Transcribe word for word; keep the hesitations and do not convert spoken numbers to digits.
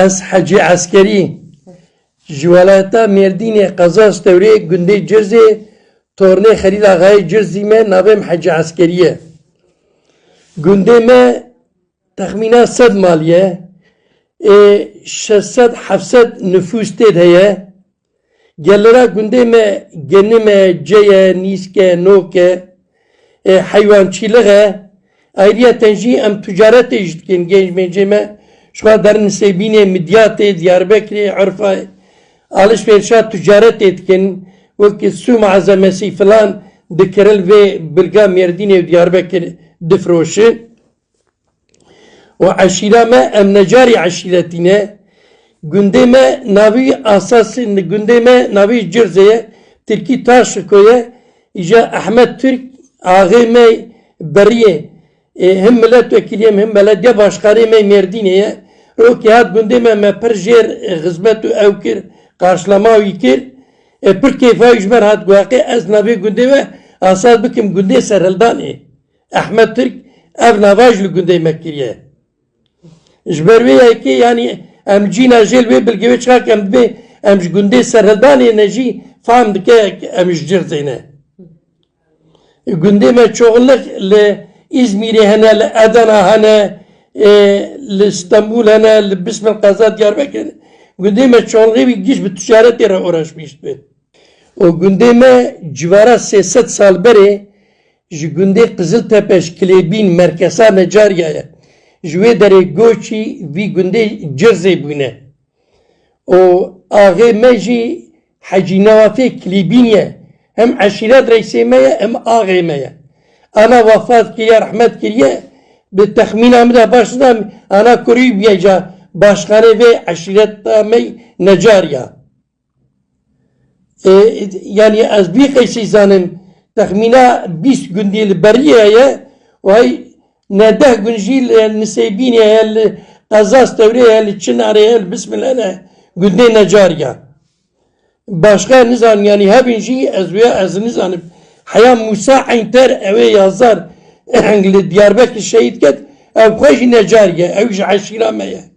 Ez Hecî Eskerî. Ji welayeta Mêrdînê, qeza Stewrê, gundê Cirzê, tornê Xelîl Axayê Cirzî me, navê min Hecî Eskerî ye. Gundê me texmîna sed malî ye. Ê, şeş sed heft sed nifûs tê de heye. Gelira gundê me genim e, ce ye, nîsk e, nok e, e, heywançîlix e. Ayriyeten jî em ticaretê jî dikin. Genç mencê me ji xwe derin Nisêbînê, Midyatê, Diyarbekirê, Urfayê alişverişa ticaretê dikin. Wek Sû Malzemesi filan dikirin vê bilga Mêrdînê û Diyarbekir difiroşin. Û eşîra me, em necarî eşîretî ne. Gundê me navî asasî, gundê me navî Cirzê ye. Tirkî Taşiko ye. Îja Ehmed Tirk, axê me beriyê. E, him milletvekilî ye, him belediye başkanê me Mêrdînê ye. Rokê hat gundê me, me pir jêr, e, xizmet û ew kir, qarşilama wî kir. E, pir kêfa wî ji me re hat, got, "Heqê ez navê gundê we asas bikim gundê Serhildanê." Ehmed Tirk ev nava jî li gundê me kiriye. Ji ber wê yekê, yanî em cîna jê li wê bilgê wê çiqas em dibê em ji gundê Serhildanê ne jî fam dike em ji Cirzê ne. Gundê me çoxlik li Îzmîrê hene, li Edena hene, e, li Stenbûl hene, li Bismil qeza Diyarbekir hene. Gundê me çoxlixê wî giş bi ticaretê re uğraşmış dibe. Û gundê me civara sê sed sal berê ji gundê Qiziltepe, ji Kilêbîn, merkeza Necariya ye. Ji wê derê goçî vî gundê Cirzê bûne. Û axê me jî Hecî Newafê Kilîbîn ye. Hem eşîret reîsê me ye, hem axê me ye. Ana wefat kiriye, rehmet kiriye. Bi texmîna min de baş nizanim, ana kurî bûye ca başxanê vê eşîreta me Necariya. E, yanî ez vî qeysî zanim, texmîna bîst gundî li beriyê ye, û hey ne deh gund jî li Nisêbînê ye, li qeza Stewrê ye, li Çinarê ye, li Bismil hene, gundê Necariya. Başqa nizanim, yanî hebin jî ez wê ez nizanim. Heya Mûsa Eynter, ew ê yazar li Diyarbekir şehîd ket, ew xwe jî Necariye, ew ji eşîra me ye.